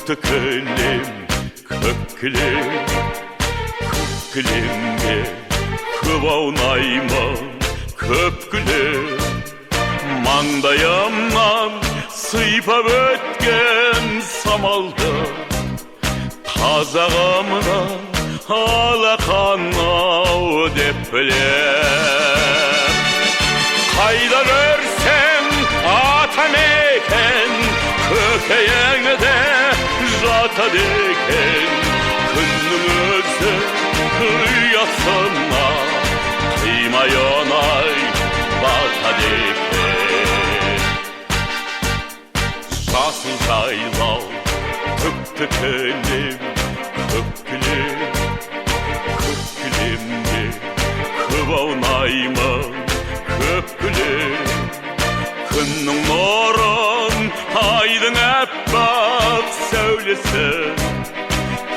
Түкті кілем, көк кілем, көк кілемге көп аунаймын, көп күлем. Маңдайымнан сыйпап өткен самалды қазағымның алақан-ау деп білем. Қайда көрсем атамекен көкейіңде жатады екен. Күннің өзі ұясына қимай оңай батады екен. Жасыл жайлау, түкті кілем, көк кілем, көк кілемде көп аунаймын, көп күлем. Күннің нұрын, айдың аппақ сәулесі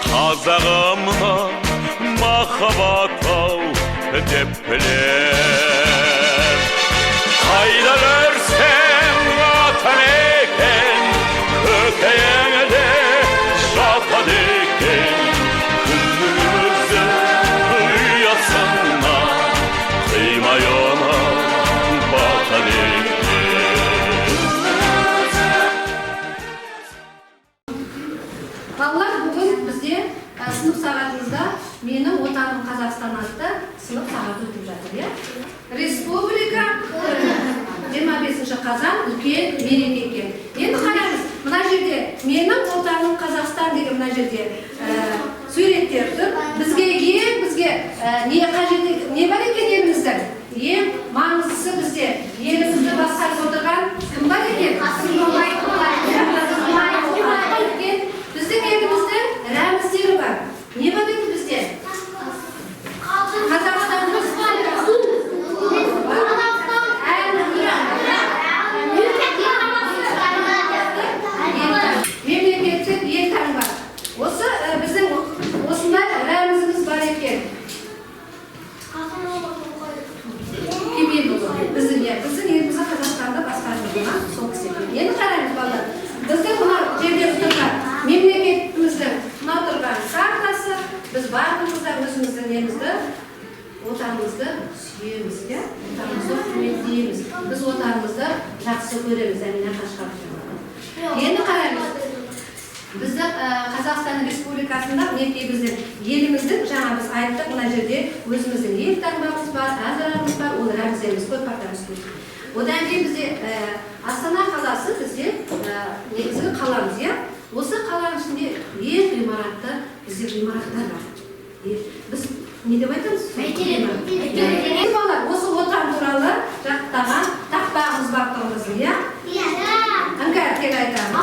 қазағымның махаббат-ау деп білем. Қайда көрсем атамекен көкейіңде жатады екен. Күннің өзі ұясына қимай оны батады екен. Балалар, бүгін бізде сынып сағатымызда «Менің отаным Қазақстан» атты сынып сағаты өтіп жатыр, иә. Республика 25 қазан үлкен мереке екен. Енді қараңыз, мына жерде «Менің отаным Қазақстан» деген мына жерде суреттер тұр. Бізге ең бізге не қажет, не бар екен? Еліміздің ең маңыздысы, бізде елімізді басқарып отырған кім бар екен? Қасым. Біздің еліміздің рәміздері бар. Не бар еді бізде? Қазақстан Республикасы бар. Мемлекеттік елтаңба. Осы біздің осындай рәмізіміз бар екен. Кемелұлы. Біздің, иә, біздің елімізді, Қазақстанды басқарып отырған сол кісі екен. Енді қараңыз, балалар. Біздің мына жерде тұрған мемлекетіміздің мына тұрған картасы. Біз барлығымыз да өзіміздің немізді, отанымызды сүйеміз, иә? Отанымызды құрметтейміз. Біз отанымызды жақсы көреміз, Әмина Қашқарқызы. Енді қараңыз. Біздің Қазақстан Республикасында, мінекей, біздің еліміздің, жаңа біз айттық, мына жерде өзіміздің ел таңбамыз бар, әнұранымыз бар, ол рәміздеріміз көп партаның үстінде. Одан кейін бізде Астана қаласы бізде негізгі қаламыз, иә. Осы қаланың ішінде ең ғимаратты бізде ғимараттар бар. Біз не деп айтамыз? Бәйтерек. Бәйтерек. Балалар, осы отан туралы жаттаған тақпағымыз бар тұғын біздің, иә? Іңкәр, кел, айтамыз.